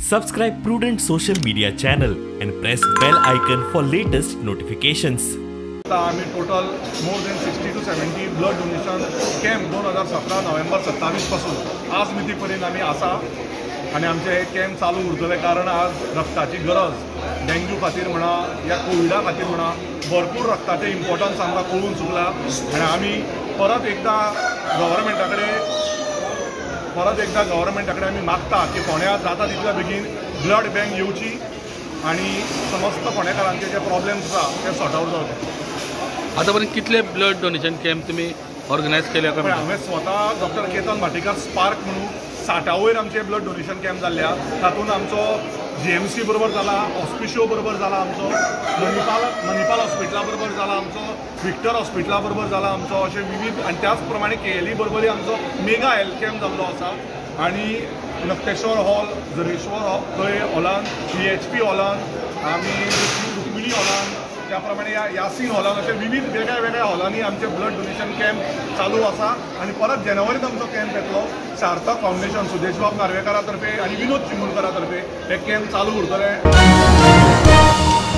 Subscribe Prudent social media channel and press bell icon for latest notifications. आमी total more than 60 to 70 blood donation camp 2017 November 27 पासून आज मिती पर्यंत आमी आसा आनी आमचे हे कॅम्प चालू उरतले, कारण आज रक्ताची गरज डेंग्यू खातीर म्हणा या कोविडा खातीर म्हणा भरपूर रक्ताचें इम्पॉर्टन्स आमकां कळून चुकला आनी आमी परत एकदां गव्हर्मेंटा कडेन आमी मागता की फोंड्या जाता तितल्या बेगीन ब्लड बँक येवची आनी समस्त फोंडेकारांचे जे प्रॉब्लेम्स आसा ते सॉर्ट आवट जावचे. आतापर्यंत कितले ब्लड डोनेशन कॅम्प तुमी ऑर्गनायज केले? हांवें स्वता डॉक्टर केतन भाटीकार स्पार्क म्हणून 60 वयर आमचे ब्लड डोनेशन कॅम्प जाल्ले आहा. तातूंत आमचो GMC बरोबर जाला, ऑस्पिशियो बरोबर जाला, आमचो मणिपाल हॉस्पिटला बरोबर जाला, आमचो विक्टर हॉस्पिटला बरोबर जाला आमचो, अशे विविध. आनी त्याच प्रमाणे KLE बरोबरय आमचो मेगा हेल्थ कॅम्प जाल्लो आसा आनी नक्तेश्वर हॉल, जरेश्वर थंय हॉलान, PHP हॉलान, आमी रुक्मिणी हॉलान, त्या प्रमाणे यासीन हॉलान, अशे विविध वेगळ्या वेगळ्या हॉलांनी आमचे ब्लड डोनेशन कॅम्प चालू आसा. आनी परत जानेवारीत आमचो कॅम्प येतलो सार्थक फावंडेशन सुदेशबाब नार्वेकारा तर्फे आनी विनोद चिमुलकारा तर्फे हे कॅम्प चालू उरतले.